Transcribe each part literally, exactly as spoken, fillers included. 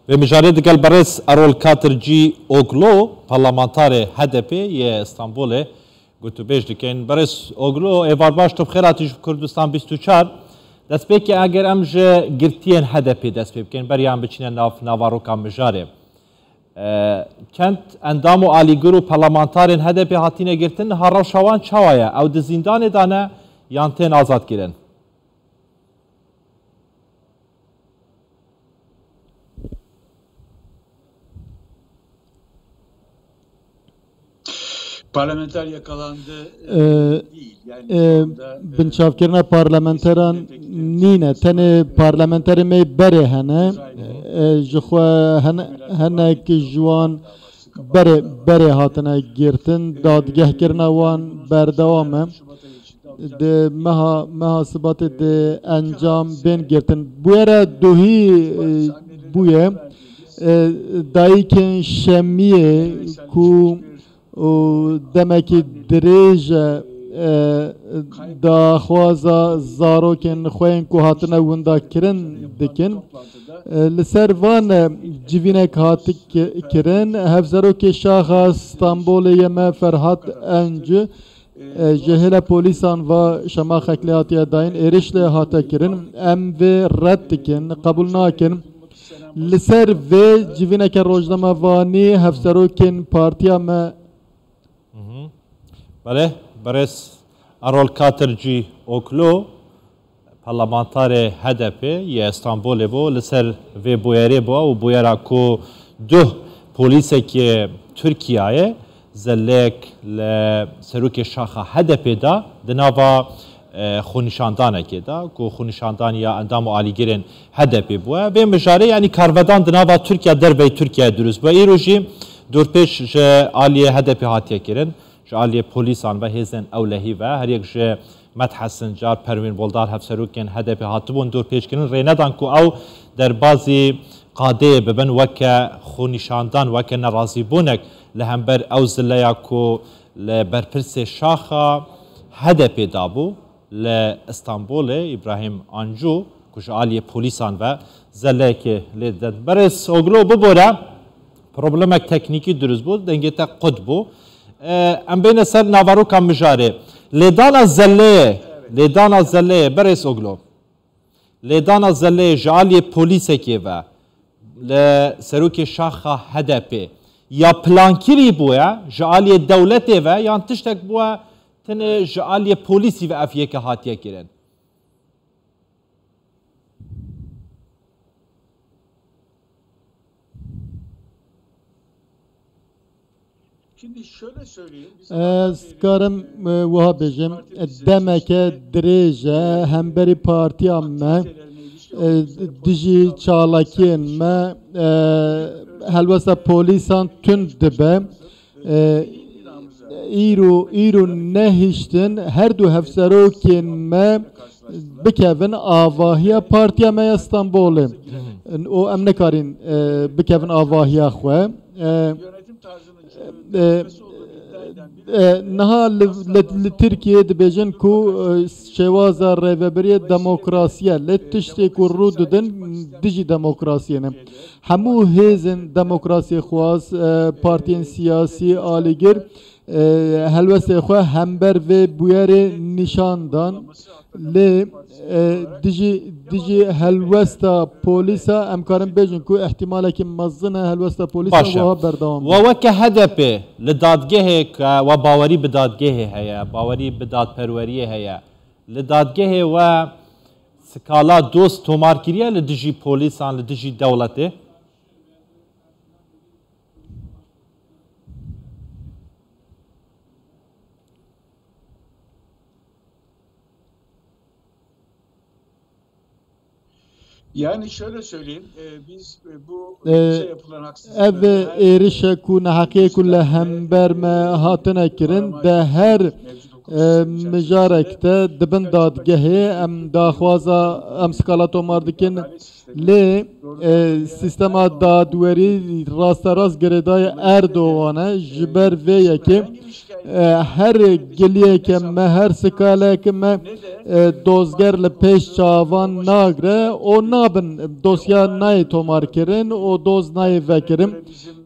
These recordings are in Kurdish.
Vê mijarê digel berêz Erol Katircî Oglo, parlamentarê H D P yê Stenbolê, gotûbêj dikin. Berêz Oglo, êvar baş, tu bi xêr hatî ji Kurdistan bîst û çar. Destpêkê eger em ji girtiyên H D P dest pê bikin, beriya em biçîne nav naveroka mijarê. E, çend endam û alîgir û parlamentarên H D P hatine girtin, niha rewşa wan çawa ye? Ew di zîndanê de ne yan tên azad kirin? Parlamenter yakalandı, e, Ee, değil. Yani şu e, anda, e, binçavkirina parlamenteran nîne. Tenê parlamenterê me berê hene. E, ji xwe hene, hinek ji wan berê, berê hatine girtin. Dadgehkirina wan berdewam e. Di meha, meha Sibatê di encam bên girtin. Bûyera duhî, e, bûye, e, dayikên Şemiyê ku û demekî dirêj e, e, daxwaza zarokên xwe yên ku hatine windakirin dikin. E, li ser van, e, civînek hat ki-, kirin. Hevserokê Şaxa Stenbolê ye me Ferhat Encî, e, ji hêla polîsan ve şema xeklê hatiye dayîn, êrîş lê hate kirin. Em vê red dikin, qebûl nakin. Li ser vê civîneke rojnamevanî hevserokên partiya me. Mhm. Belê, berêz Erol Katircî Oklo, parlamentarê H D P yê Stenbolê bû, li ser vê bûyerê bû û bûyera ku duh polîsekê Tirkiyeyê zelek li serokê şaxa H D P da di nava, e, xwenîşandanekê da, ku xwenîşandaniya endam û alîgirên H D P bûye. Vê mijarê, yanî karvedan di nava Tirkiye, derveyî Tirkiye dirust bûye. Îro jî dorpêç ji aliyê H D P hatiye kirin, ji aliyê polîsan ve, hêzên ewlehî ve, her yek ji Methe Sincar, Perwîn Boldar, hevserokên H D P hatibûn dorpêçkirin, rê nedan ku ew derbazî qadeyê bibin, weke xwenîşandan, weke nerazîbûnek li hember ew zileya ku li berpirsê şaxa H D P dabû li Stenbolê, Îbrahîm Ancû, ku ji aliyê polîsan ve zelekê lê didin. Berêz Oglo, bibore, problemek teknîkî dirust bû, dengê te qut bû. E, em bêne ser naveroka mijarê. Lêdana zeleyê, lêdana zeleyê, berêz Oglo. Lêdana zeleyê ji aliyê polîsekê ve li serokê şaxa H D P ya plankirî bûye, ji aliyê dewletê ve, yan tiştek bûye tenê ji aliyê polîsî ve ev yeke hatiye kirin? Ez karim, e, wiha bêjim, demeke dirêj e, hemberî partiya me, e, dijî çalakiyên me, e, helwesta polîsan tund dibe. E, îro, îro nehiştin her du hevserokên me bikevin avahiya partiya me ya Stenbolê. O em nekarin, e, bikevin avahiya xwe. E, e, e, niha li, li, li Tirkiyeyê dibêjin ku, e, şêwaza rêvebiriyê demokrasî ye. Lê tiştê ku rû didin dijî demokrasiyê ne. Hemû hêzên demokrasiyê xwaz, e, partiyên siyasî, alîgir, e, helwestê xwe hember vê bûyerê nîşan dan. Lê, e, dijî, dijî helwesta polîsa em karin bêjin ku ihtimalekî mezin e helwesta polîsa Baş e. wiha berdewam We be. weke H D P li dadgehê, ke we bawerî bi dadgehê heye, bawerî bi dadperweriyê heye, li dadgehê we skala doz tomar kiriye li dijî polîsan, li dijî dewletê? Yani şöyle söyleyeyim, e, biz, e, bu E, ülkemize yapılan haksızlıkları ev her êrişe ku neheqiyê ku li hember me hatine kirin, di her, e, mijarek de di bin dadgehê em daxwaza, em skala tomar dikin, Lê, e, sîstema dadwerî rasterast girêdayî Erdogan e. Ji ber vê yekê, e, her giliyeke me, her sikaleke me, e, dozger li pêş çavan nagre û nabin dosya nayê tomarkirin û doz nayê vekirin.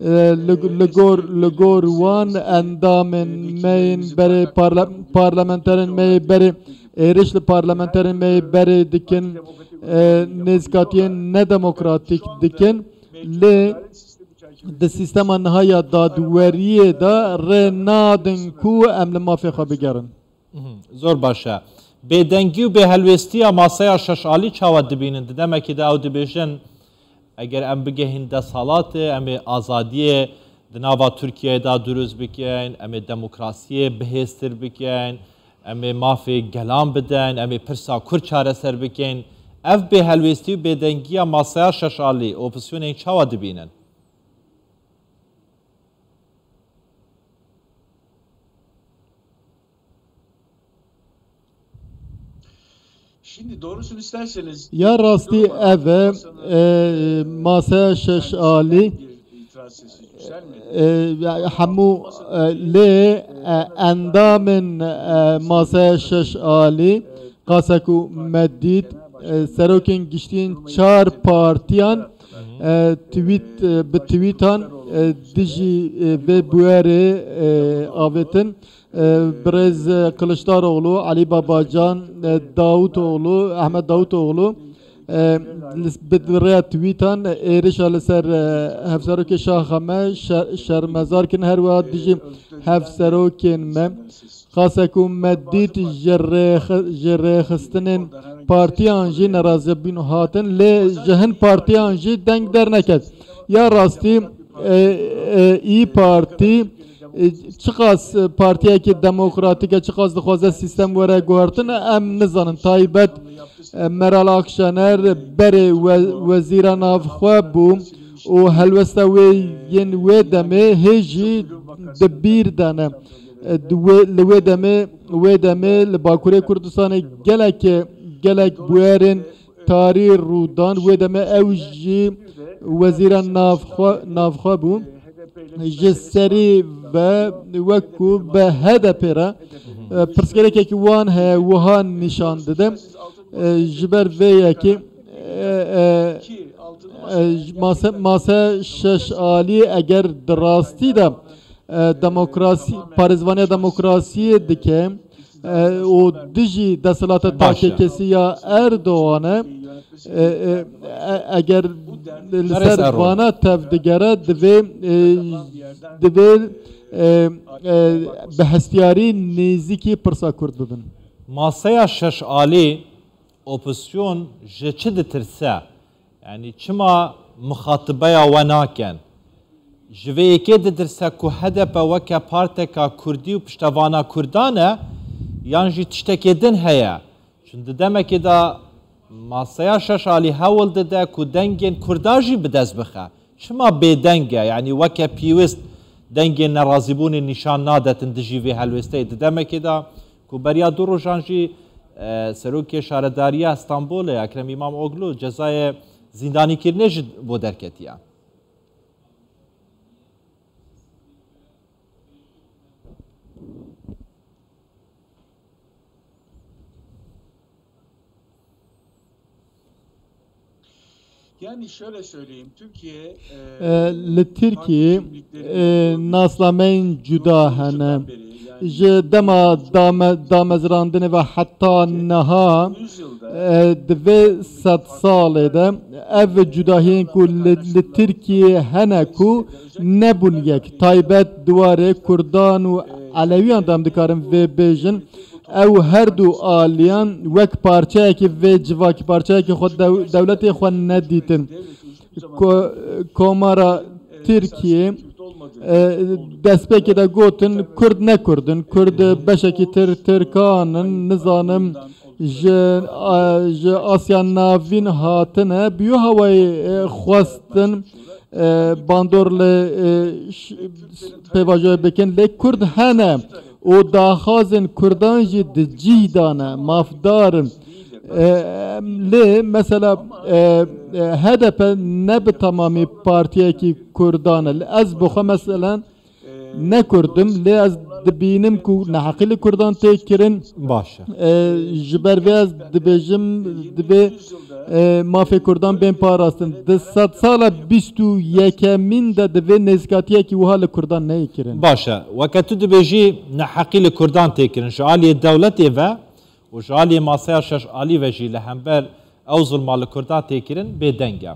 E, li, li gor, li gor wan endamên me yên berê parla-, parlamenterên me yê berê êrîş li parlamenterên me yê berê dikin, e, nêzikatiyên nedemokratîk dikin, lê di sîstema niha ya dadweriyê de rê nadin ku em li mafê xwe bigerin. Mhm, zor baş e. Bêdengî û bêhelwêstiya masaya şeş alî çawa dibînin? Di demekê de ew dibêjin, eger em bigehîn desthilatê, em ê azadiyê di nava Tirkiyeyê de dirust bikin, em ê demokrasiyê bihêztir bikin, em ê mafê gelan bidin, em ê pirsa Kurd çareser bikin. Ev bêhelwêstî û bêdengiya masaya şeş alî, opozisyonên çawa dibînin? Şimdi doğrusunu isterseniz Ya rastî ev e, e, masaya şeş alî, e, hemû, e, lê, e, endamên, e, masaya şeş alî, qase ku me dît, e, serokên giştiyên çar partiyan, e, tweet, e, bi tweetan, e, dijî, e, vê bûyerê, e, avêtin. E, birêz, e, Kiliçdaroglu, Elî Babacan, e, Davutoğlu, Ehmed Davutoğlu, e, li, bi rêya tweetan êrişa li ser, e, hevserokê Şaxa me şer-, şermezar kirin, her wiha dijî hevserokên me. Qase ku me dît ji rêxi-, ji rêxistinên partiyan jî nerazîbûn hatin, lê ji hin partiyan jî deng derneket. Ya rastî, e, e, İYİ Parti, e, çiqas partiyekî demokratîk e, çiqas dixwaze sîstem were guhertin, em nizanin. Taybet, e, Meral Akşener berê we-, wezîra navxwe bû û helwesta wê yên wê demê hê jî di bîr de ne. E, di wê, li wê demê, wê demê li Bakurê Kurdistanê gelek, gelek bûyerên tarî rû dan. Wê demê ew jî wezîra navxwe, navxwe bû. Ji serî ve wek ku bi H D P re, e, pirsgirêkekî wan heye, wiha nîşan dide. E, ji ber vê yekê, e, e, e, mase, mase şeş alî eger di rastî de, e, demokrasî, parêzvaniya demokrasiyê dike, e, û dijî desthilata Baş e. takekesî ya Erdogan e, e, e, e, eger li Neresi ser Erdogan? vana tev digere, divê, e, divê, e, e, bi hestiyarî nêzîkî pirsa Kurd bibin. Maseya şeş alî, opozisyon ji çi ditirse? Yanî çima mixatibeya we nakin? Ji vê yekê didirse ku H D P weke parteka Kurdî û piştevana Kurdan e, yan jî tiştekê din heye? Çun di demekê de maseya şeş alî hewl dide ku dengên Kurda jî bi dest bixe. Çima bêdeng e? Yanî weke pîwist dengên nerazîbûnê nîşan nadetin dijî vê helwêsteyê. Di demekê de ku beriya du rojan jî, e, Serokê Şaredariya Stenbolê Ekrem Îmamoglu cezayê zîndanîkirinê ji bo derketiye. Yani şöyle söyleyeyim, Türkiye, e, E, li Tirkiyê, e, nasnameyên cuda hene. Ji dema dame-, damezrandinê ve heta niha, e, di vê sedsalê de ev cudahiyên ku li, li Tirkiyê hene ku nebûn yek. Taybet di warê Kurdan û Elewiyan de em dikarin vê bêjin. Ew her du aliyan wek parçeyekî vê civakî, parçeyekî xwe dew-, dewletê xwe nedîtin. Ko-, Komara Tirkiyê, e, destpêkê de gotin Kurd ne Kurd in, Kurd beşekî Tir-, Tirkan in, nizanim ji, a, ji Asya Navîn hatine, bi yo hawayê, e, xwestin, e, bandor li, e, ş-, pêvajoyê bikin, lê Kurd hene û daxwazên Kurdan jî di cih de ne, mafdar in. E, lê mesela e, e, H D P ne bi tamamî partiyekî Kurdan e. Ez bi xwe meselen ne Kurd im, lê ez dibînim ku neheqî li Kurdan tê kirin. Baş e. E, ji ber vê ez dibêjim, divê e, mafê Kurdan bên parastin. Di sedsala bîst û yekemîn de divê nêzîkatiyekî wiha li Kurdan neyê kirin. Baş e. Weke tu dibêjî neheqî li Kurdan tê kirin. Ji aliyê dewletê ve û ji aliyê maseya şeş alî ve jî li hember ew zulma li Kurdan tê kirin bêdeng e.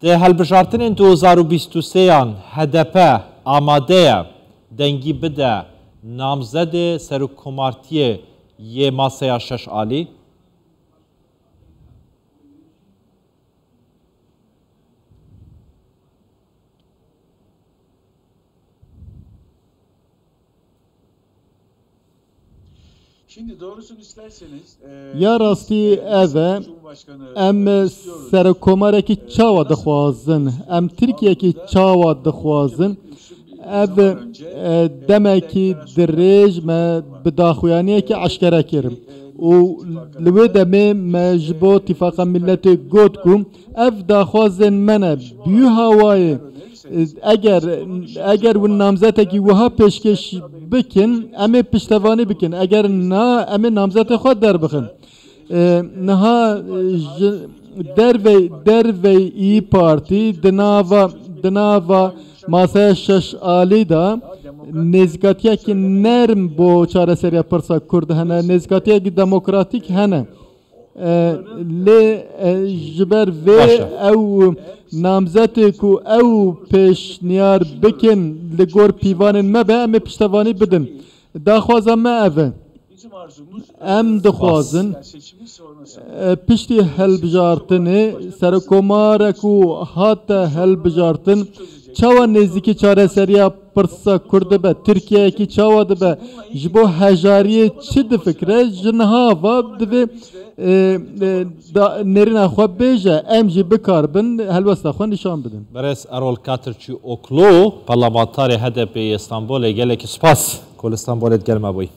Di hilbijartinên du hezar û bîst û sêyan H D P amade ye dengî bide namzedê serokkomartiyê yê maseya şeş alî? Ya rastî ev e, em serokomarekî çawa dixwazin, em Tirkiyekî çawa dixwazin, ev e, demekî dirêj me bi daxuyaniyekî eşkere kir û li wê demê me ji bo Tîfaqa Milletê got ku ev daxwazên me ne, bi wî hawayê Eger, eger win namzetekî wiha pêşkêş bikin, em ê piştevanî bikin. Eger na, em ê namzetê xwe derbixin. E, niha, e, ji dervey, dervey İYİ Partî di nava, di nava masaya şeş alî de nêzîkatiyekî nerm bo çareseriya pirsa Kurd hene, nêzîkatiyekî demokratîk hene. E, lê, e, ji ber vê Baş e. ew namzetê ku ew pêşniyar bikin li gor pîvanên me be, em ê piştevanî bidin. Daxwaza me ev e. Em dixwazin, e, piştî hilbijartinê, serokomare ku hate hilbijartin, çawa nêzîkî çareseriya pirsa Kurd dibe, Tirkiyeyekî çawa dibe, ji bo hejariyê çi difikire, ji niha va divê, e, e, da, nêrîna xwe bêje, em jî bikaribin helwesta xwe nîşan bidin. Berêz Erol Katirçîoglu, parlamentarê H D P yê Stenbolê, gelekî spas ku li Stenbolê digel me bûyî.